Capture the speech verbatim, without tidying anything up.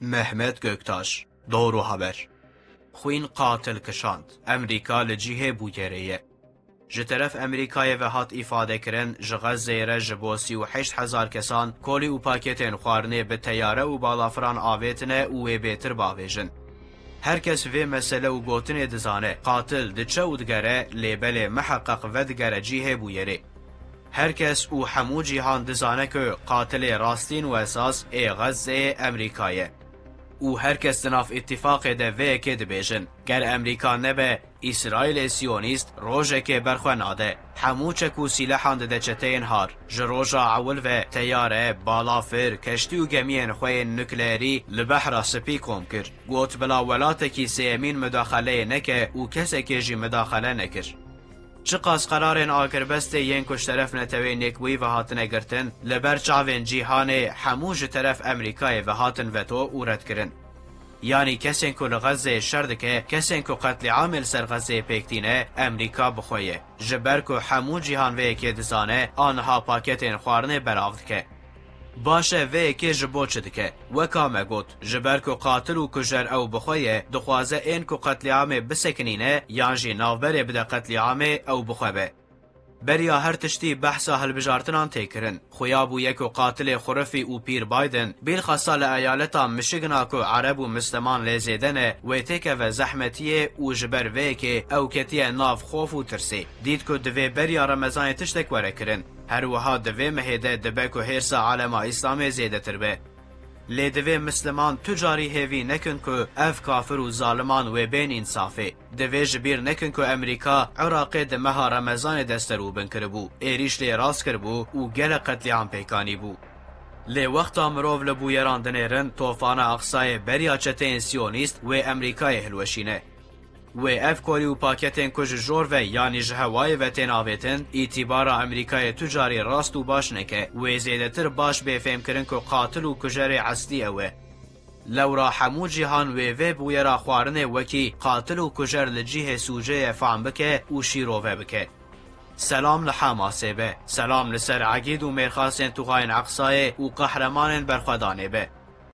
Mehmet Göktaş, Doğru Haber. Xwîn qatil kişand. Emerîka li cihê bûyerê ye. Ji teref Emerîkayê ve hat îfade kirin, ji Xezzeyê re ji bo sî û heşt hezar kesan kolî û paketên xwarinê bi teyare û balafiran avêtine û wê bêtir bavêjin. Her kes vê mesele û gotinê dizane, qatil diçe û digere, lê belê miheqeq vedigere cihê bûyerê. Her kes û hemû cîhan dizane ku qatilê rastîn û esas ê Xezzeyê Emerîka ye. Û her kes di nav îtîfaqê de vê yekê dibêjin, ger Emerîka nebe, Îsraîlê Siyonîst rojekê berxwe nade. Hemû çek û sîlehan dide çeteyên har. Ji roja ewil ve teyare, balafir, keştî û gemiyên xwe yên nukleerî li Behra Spî kom kir. Got bila welatekî sêyemîn mudaxeleyê neke û kesekê jî mudaxele nekir. Çiqas qerarên agirbestê yên ku ji teref Neteweyên Yekbûyî ve hatine girtin, li ber çavên cîhanê hemû ji teref Emerîkayê ve hatin veto û redkirin. Yanî kesên ku li Xezzeyê şer dike, kesên ku qetlîamê li ser Xezzeyê pêk tîne, Emerîka bi xwe ye. Ji ber ku hemû cîhan vê yekê dizane, aniha paketên xwarinê belav dike. Baş e, vê yekê ji bo çi dike? Weka me got, ji ber ku qatil û kujer ew bi xwe ye, dixwaze ên ku qetlîamê bisekinîne yan jî navberê bide qetlîamê ew bi xwe be. Beriya her tiştî behsa hilbijartinan tê kirin. Xuya bûye ku qatilê xurifî û pîr Biden, bîlxasa li eyaleta Michigan-a ku Ereb û Misliman lê zêde ne, wê têkeve zehmetiyê û ji ber vê yekê ew ketiye nav xof û tirsê. Dît ku divê beriya Remezanê tiştek were kirin. Her wiha di vê mehê de dibe ku hêrsa alema Îslamê zêdetir be. Lê divê Misliman tu carî hêvî nekin ku ev kafir û zaliman wê bên însafê. Divê ji bîr nekin ku Emerîka Iraqê di meha Remezanê desterûbin kiribû, êrîş lê rast kiribû û gelek qetlîam pêk anîbû. Lê wexta mirov li bûyeran dinêrin, tofana Aqsayê beriya çeteyên Siyonîst wê Emerîkayê hilweşîne. Wê ev kolî û paketên ku ji jor ve yanî ji hewayê ve tên avêtin, îtîbara Emerîkayê tu carî rast û baş neke, wê zêdetir baş bê fêmkirin ku qatil û kujerê eslî ew e. Lewra hemû cîhan wê vê bûyera xwarinê wekî qatil û kujer li cihê sûcê ye fam bike û şîrove bike. Selam li Hamasê be, selam li ser egîd û mêrxasên tuxayên Eqsayê û qehremanên berxwedanê be.